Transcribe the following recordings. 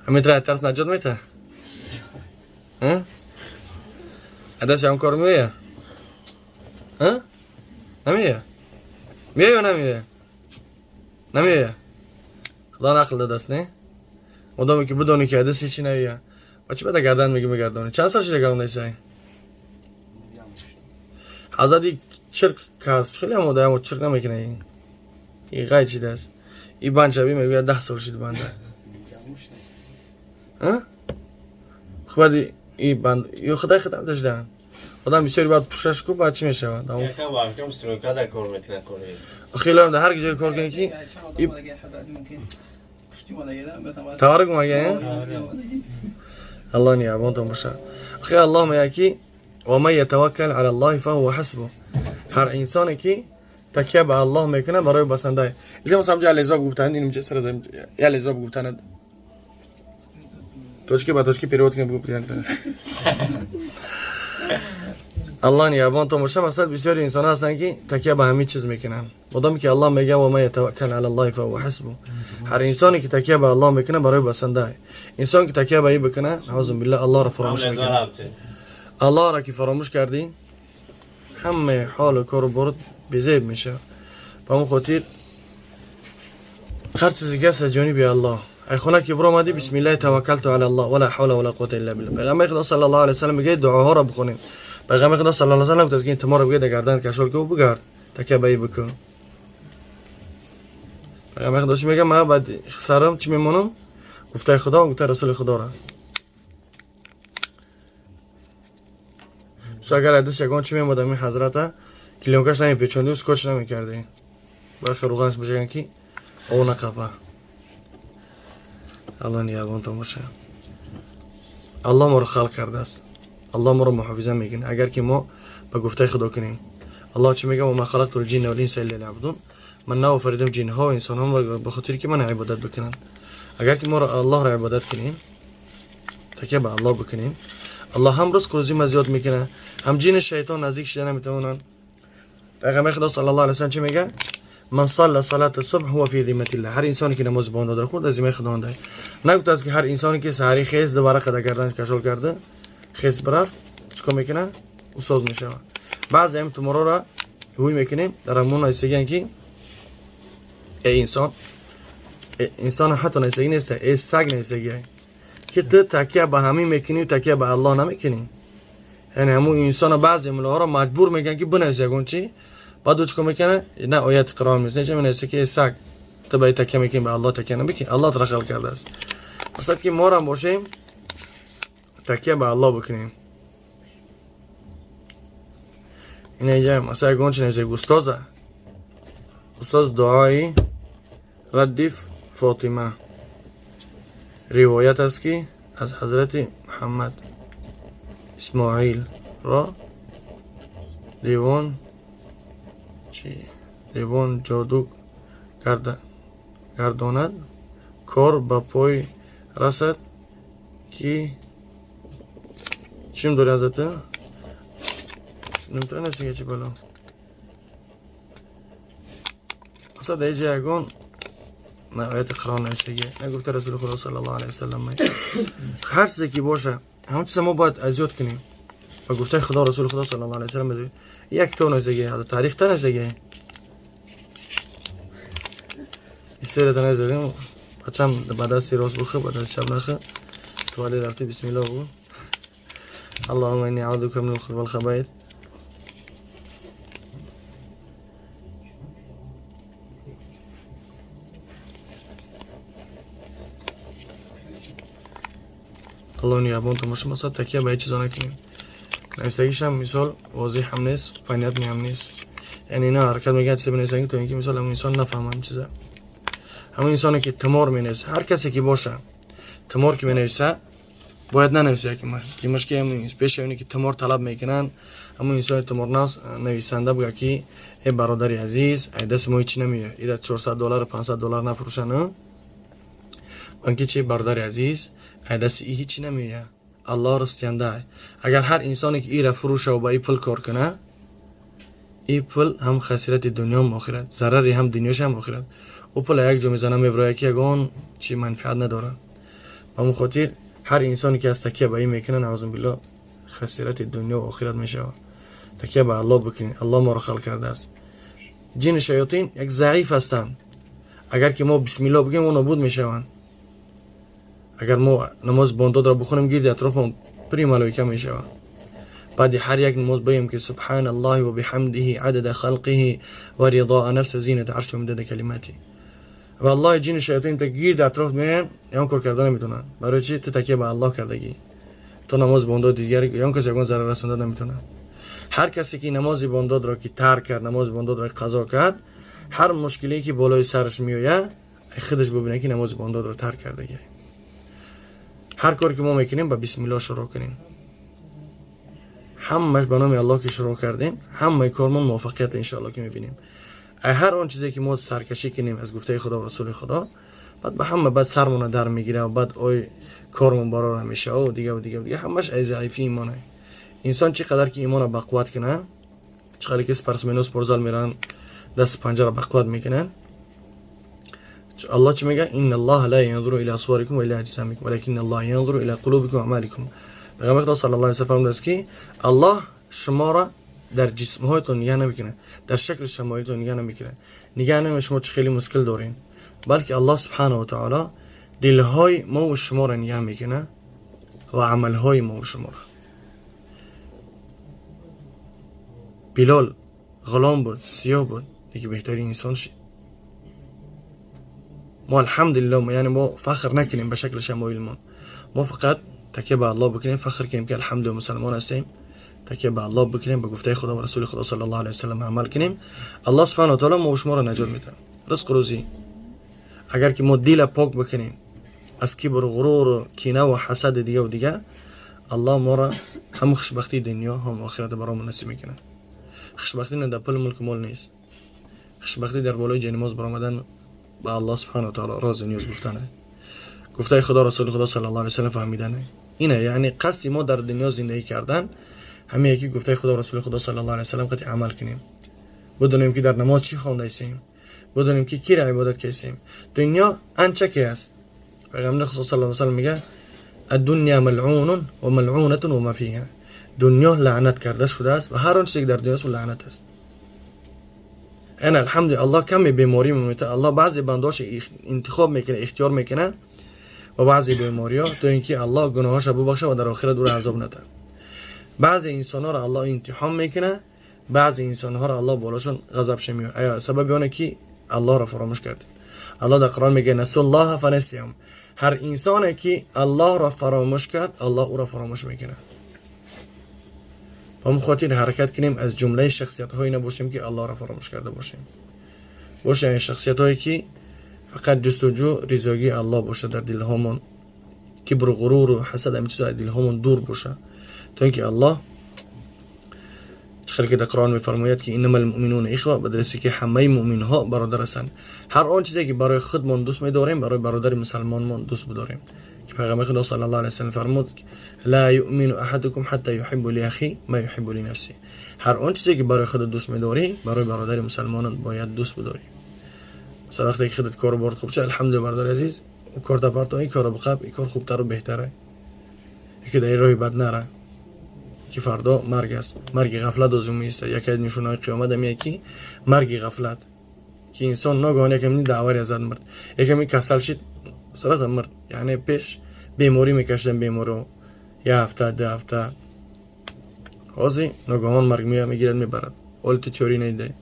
Ҳамин тра тарс наҷот мета? Адаш ҳам кор меоя? Намеоя? Меоя ё намеоя? Намеоя? Худо нақл дадаст, не? Одаме ки бидонӣ ки адас ҳечи наоя. Ба чӣ бада гардан меги мегардонӣ? Чанд сол шида гардондаисай? Ҳазрати чирк кас хеле ам одамо чирк намекунад ин. И ғайр чидааст. И банд шаби мегӯяд 10 сол шид банда. Хуб и банд ё худай худам даждан. Одам бисёри баъд пӯшаш ку баъд чӣ мешавад? Якам вақтам стройкада кор мекунад кори. Хеле дар ҳар ҷое кор кунед ки таваррук омага, Аллоҳ нигаҳбонтон бошад. Охи Аллоҳ мегӯяд ки ва ман ятаваккал ала Аллоҳи фаҳува ҳасбуҳ. Ҳар инсоне ки такя ба Аллоҳ мекунад барои басанда. Илтимос ҳамҷа алезоб гуфтан, инҷа сразу алезоб гуфтан. Точки ба точки перевод кунед бугу приятно. Аллоҳ нигаҳбонтон бошад. Мақсад бисёри инсонҳо ҳастанд ки такя ба ҳамин чиз мекунанд. Одаме ки Аллоҳ мегӯяд ва ман ятаваккал ала Аллоҳи фаҳува ҳасбуҳ. Ҳар инсоне ки такя ба Аллоҳ мекунад барои басанда. Инсон ки такя ба ин бикунад, наъузу биллаҳ, Аллоҳро фаромӯш мекунад. Аллоҳро ки фаромӯш кардӣ, ҳамаи ҳолу кору борот безеб мешавад. Ба ҳамон хотир ҳар чизе ки ҳаст аз ҷониби Аллоҳ. Ай хона ки фуромадӣ, бисмиллаҳи таваккалту ала Аллоҳ вала ҳавла вала қуввата илла биллаҳ. Пайғамбари Худо саллаллоҳу алайҳи васаллам мегӯяд дуоҳоро бихонем. Пайғамбари Худо саллаллоҳу алайҳи васаллам гуфтааст ки туморо бигӯяд дар гардан кашол ку бигард, такя ба ин бикун. Пайғамбари Худо чӣ мегӯяд? Ман ба сарам чӣ мемонам? Гуфтаи Худо, гуфтаи Расули Худоро. Мисол агар аз даст ягон чӣ мемодам ин ҳазрата, клеёнкаш намепечондӣ, скотч намекардӣ. Баъд руғанаш бишаган ки ов нақапа. Аллоҳ нигаҳбонтон бошад. Аллоҳ моро халқ кардааст. Аллоҳ моро муҳофиза мекунад, агар ки мо ба гуфтаи Худо кунем. Аллоҳ чӣ мегӯяд? Ма халақту лҷинна вал инса илла лиябудун. Ман наофаридам ҷинҳо ва инсонҳоро ба хотире ки мана ибодат бикунанд. Агар ки моро Аллоҳро ибодат кунем, такя ба Аллоҳ бикунем, Аллоҳ ҳам ризқу рӯзима зиёд мекунад, ҳам ҷину шайтон наздик шида наметавонанд. Пайғамбари Худо саллаллоҳу алайҳи васаллам чӣ мегӯяд? Ман салла салата субҳ ҳува фи зимматиллаҳ. Ҳар инсоне ки намози бомдодро хонд дар зиммаи Худованд аст. Нагуфтааст ки ҳар инсоне ки саҳарӣ хез ду варақа дар гарданаш кашол карда, хез бирафт, чӣ кор мекунад? Устоз мешавад. Баъзе ҳам туморора ҳуй мекунем, дар ҳамон нависагиян ки эй инсон, инсон ҳатто нависагӣ нест, эй саг нависагия ки ту такя ба ҳамин мекунӣ, такя ба Аллоҳ намекунӣ. Яъне ҳамун инсона баъзе муллоҳоро маҷбур мекунанд ки бинавис ягон чӣ, баъд ӯ чӣ кор мекунад? На ояти Қуръон нест, неча менависа ки эй саг, ту ба ин такя мекунӣ, ба Аллоҳ такя намекунӣ, Аллоҳ туро халқ кардааст. Мақсад ки морам бошем, такя ба Аллоҳ бикунем. Ина инҷа масалан ягон чи нависа устоза. Устоз дуои раддиф Фотима. Ривоят аст ки аз ҳазрати Муҳаммад Исмоил ро девон чи девон ҷоду гардонад, кор ба пой расад ки чим дори ҳазрата? Наметавонӣ нависига чи бало? Асла дар инҷа ягон на ояти Қуръон нависагия, на гуфта Расули Худо саллаллоҳу алайҳи васаллам. Ҳар чизе ки боша, ҳамон чиза мо бояд азёд кунем. Ба гуфтаи Худо Расули Худо саллаллоҳу алайҳи васаллам як китоб нависагия, таърих та нависагия. Историята нависагия. Бачам ба дасти рост бухӯ, ба дасти чап нахӯ. Туалет рафти бисмиллоҳ бигӯ. Аллоҳумма инни аъузу бика минал хубси вал хабаис. Аллоҳ нигаҳбонтон бошад. Масалан такя ба ҳеҷ чизо накунем. Нависагишам мисол возеҳ ҳам нест, понятный ҳам нест. Яъне ина ҳаракат мекунад чизе бинависанд то ин ки мисол ҳамон инсон нафаҳмад ин чиза. Ҳамон инсоне ки тумор менависад, ҳар касе ки боша, тумор ки менависад, бояд нанависад ки ки пеши оне ки тумор талаб мекунанд, ҳамон инсони туморнавис нависанда буга ки э бародари азиз, ай дасти мо ҳеҷ намеояд. Ира 400 доллар, 500 доллар нафурӯшанд. Банки чи бародари азиз, ай дасти и ҳеҷ намеояд. Аллоҳ ростиянда. Агар ҳар инсоне ки ира фурӯша ва ба ин пул кор кунад, ин пул ҳам хасирати дунё ҳам охират, зарари ҳам дунёш ҳам охират. Ӯ пула як ҷо мезана, мевроя, ки ягон чи манфиат надорад. Ба ҳамон хотир ҳар инсоне ки аз такя ба ин мекунад, наъузу биллоҳ, хасирати дунё ва охират мешавад. Такя ба Аллоҳ бикунед. Аллоҳ моро халқ кардааст. Ҷин шаётин як заиф ҳастанд. Агар ки мо бисмиллоҳ бигӯем, о нобуд мешаванд. Агар мо намози бондодро бихонем, гирди атрофмон пури малоика мешавад. Баъди ҳар як намоз бигӯем, ки سبحان الله وبحمده عدد خلقه ورضاء نفسه وزنة عرشه ومداد كلماته. Валлоҳи, ҷини шаётин та гирди атроф меоянд, ягон кор карда наметавонанд. Барои чи? Ту такя ба Аллоҳ кардагӣ. То намози бондод дигар ягон кас ягон зарар расонда наметавонад. Ҳар касе ки намози бондодро ки тарк кард, намози бондодро қазо кард, ҳар мушкиле ки болои сараш меояд, худаш бубинад, ки намози бондодро тарк кардагӣ. Ҳар коре ки мо мекунем, ба бисмиллоҳ шурӯъ кунем. Ҳамаш ба номи Аллоҳ ки шурӯъ кардем, ҳамаи кормон муваффақият, иншоалло, ки мебинем. Ҳар он чизе ки мо саркашӣ кунем аз гуфтаи Худо ва Расули Худо, баъд ба ҳама баъд сармона дар мегира, баъд ой кормон барор намешава, дигаву дига дига. Ҳамаш ай заифии имоне. Инсон чӣ қадар ки имона бақувват кунад, чӣ қадар ки спортсмено спортзал мераванд, даст панҷаро бақувват мекунанд. Аллоҳ чӣ мега? إن الله لا ينظر إلى صوركم وإلى أجسامكم ولكن الله ينظر إلى قلوبكم وأعمالكم. Пайғамбари Худо صلى الله عليه وسلم фармудааст, ки Аллоҳ шуморо дар ҷисмҳоятон нигаҳ намекунад, дар шакли шамоилтон нигаҳ намекунад, нигаҳ намекунад шумо чӣ хеле мускул дорем, балки Аллоҳ سبحانه وتعالى дилҳои мову шуморо нигаҳ мекунад ва амалҳои мову шуморо. Билол ғулом буд, сиёҳ буд, лекин беҳтарин инсон шид. Мо, алҳамдулилло, яъне мо фахр накунем ба шакли шамоилмон. Мо фақат такя ба Аллоҳ бикунем, фахр кунем, ки алҳамдулилла, мусалмон ҳастем. Такя ба Аллоҳ бикунем, ба гуфтаи Худо ва Расули Худо صلى الله عليه وسلم амал кунем. Аллоҳ سبحانه وتعالى мо шуморо наҷот медиҳад. Ризқу рӯзӣ, агар ки мо дила пок бикунем аз кибру ғуруру кинаву ҳасаду дигаву дига, Аллоҳ моро ҳам хушбахтии дунё, ҳам охирата баромон насиб мекунад. Хушбахтӣ на дар пул, мулку мол нест. Хушбахтӣ дар болои ҷайнамоз баромадан, ба Аллоҳ سبحانه وتعالى розу ниёз гуфтане, гуфтаи Худо, Расули Худо صلى الله عليه وسلم фаҳмидане. Ина, яъне қасди мо дар дунё зиндагӣ кардан ҳамее, ки гуфтаи Худо, Расули Худо صلى الله عليه وسلم қати амал кунем, бидонем, ки дар намоз чӣ хондаистем, бидонем, ки киро ибодат кардем. Дунё анчаке аст. Пайғамбари Худо صلى الله عليه وسلم мега: الدنيا ملعون وملعونة وما فيها. Дунё лаънат карда шудааст ва ҳар он чизе ки дар дунёст, лаънат аст. Яъне, алҳамдулилла, Аллоҳ каме беморӣ мемета. Аллоҳ баъзе бандаҳошо интихоб мекунад, ихтиёр мекунад ва баъзе бемориҳо, то ин ки Аллоҳ гуноҳҳоша бубахша ва дар охират ӯро азоб надиҳад. Баъзе инсонҳоро Аллоҳ имтиҳон мекунад, баъзе инсонҳоро Аллоҳ болошон ғазабша меорад. Ая сабаби оне ки Аллоҳро фаромӯш кардем. Аллоҳ дар Қуръон мегӯяд: نسوا الله فنسيهم. Ҳар инсоне ки Аллоҳро фаромӯш кард, Аллоҳ ӯро фаромӯш мекунад. Ба ҳамн хотир ҳаракат кунем, аз ҷумлаи шахсиятҳое набошем, ки Аллоҳро фаромӯш карда бошем. Бошем шахсиятҳое, ки фақат ҷустуҷӯ ризогии Аллоҳ бошад дар дилҳомон, кибру ғуруру ҳасад, ҳамин чизо аз дилҳомон дур бошад, то ин ки Аллоҳ чӣ хеле ки дар Қуръон мефармояд, ки إنما المؤمنون إخوة, ба дарси ки ҳамаи муъминҳо бародар ҳастанд. Ҳар он чизе ки барои худмон дӯст медорем, барои бародари мусалмонмон дӯст бидорем, ки Пайғамбари Худо صلى الله عليه وسلم фармуд: لا يؤمن أحدكم حتى يحب لأخيه ما يحب لنفسه. Ҳар он чизе ки барои худат дӯст медорӣ, барои бародари мусалмонат бояд дӯст бидорӣ. Масалан, вақте ки худат кору борат хуб шуд, алҳамдулилла, бародари азиз, корта парто, ин корро биқаб, ин кор хубтару беҳтара, яке дар ин роҳи бад нара, ки фардо марг аст. Марги ғафлат озум меиста. Яке аз нишонаҳои қиёмат ҳамие, ки марги ғафлат, ки инсон ногаҳон яками дар авария зад, мурд, яками касал шид, сразу мурд. Яъне пеш беморӣ мекашидан беморо як ҳафта, 2 ҳафта, ҳозир ногаҳон марг меояд, мегирад, мебарад. Ҳоли ту теория надидаи.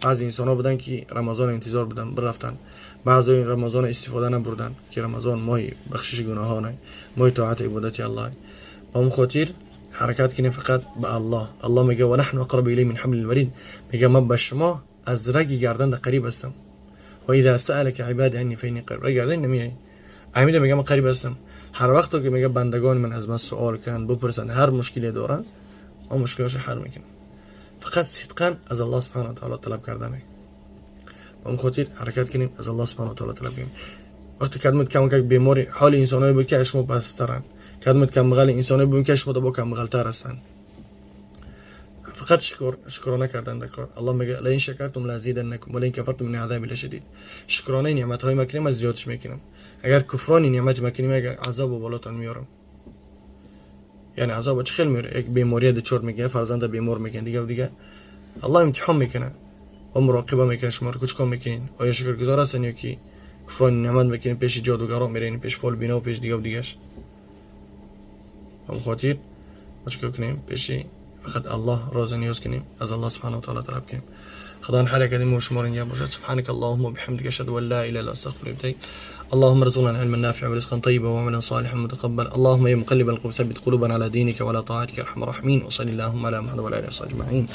Баъзе инсонҳо буданд, ки Рамазонро интизор буданд, бирафтанд. Баъзео Рамазонро истифода набурданд, ки Рамазон моҳи бахшиши гуноҳон, моҳи тоату ибодати Аллоҳ. Ба ҳамн хотир ҳаракат кунем фақат ба Аллоҳ. Аллоҳ мега: ونحن أقرب إليه من حبل الوريد. Мега: ман ба шумо аз раги гардан қариб ҳастам. وإذا سألك عبادي عني فإني قريب. Раги гардан намеяй амида. Мега: ман қариб ҳастам. Ҳар вақто ки, мега, бандагони ман аз ман суол кунанд, бупурсанд, ҳар мушкиле доранд, ман мушкилошо ҳал мекунам. Фақат сидқан аз Аллоҳ سبحانه وتعالى талаб кардане. Ба он хотир ҳаракат кунем, аз Аллоҳ سبحانه وتعالى талаб кунем. Вақте кадмед камакак бемори, ҳоли инсонҳое буд, ки аз шумо пасттаранд. Кадмед камбағали, инсонҳое буд, ки аз шумо бо камбағалтар ҳастанд. Фақат шукр, шукрона кардан дар кор. Аллоҳ мегӯяд: لئن شكرتم لأزيدنكم ولئن كفرتم إن عذابي لشديد. Шукронаи неъматҳои ма кунем, аз зиёдш мекунам. Агар куфрони неъмати ма кунем, агар азобу болотон меорам. Яъне азобо чӣ хел меора? Як бемория дучор мекунад, фарзанда бемор мекунад, дига дига. Аллоҳ имтиҳон мекунад ва муроқиба мекунад шуморо, ку чикор мекунед, оё шукргузор ҳастен ё ки куфрони неъмат мекунед, пеши ҷодугаро мерен, пеши фолбино, пеши дигаву дигаш. Ҳам хотир мо чикор кунем? Пеши фақат Аллоҳ роза ниёз кунем, аз Аллоҳ سبحانه وتعالى талаб кунем. Худованд ҳар як мо шуморо нигоҳ бошад. سبحانك اللهم وبحمدك، أشهد أن لا إله إلا أنت، أستغفرك وأتوب. اللهم ارزقنا علما نافعا ورزقا طيبا وعملا صالحا متقبلا. اللهم يا مقلب القلوب، ثبت قلوبنا على دينك وعلى طاعتك يا ارحم الراحمين. وصل اللهم على محمد وعلى اله وصحبه اجمعين.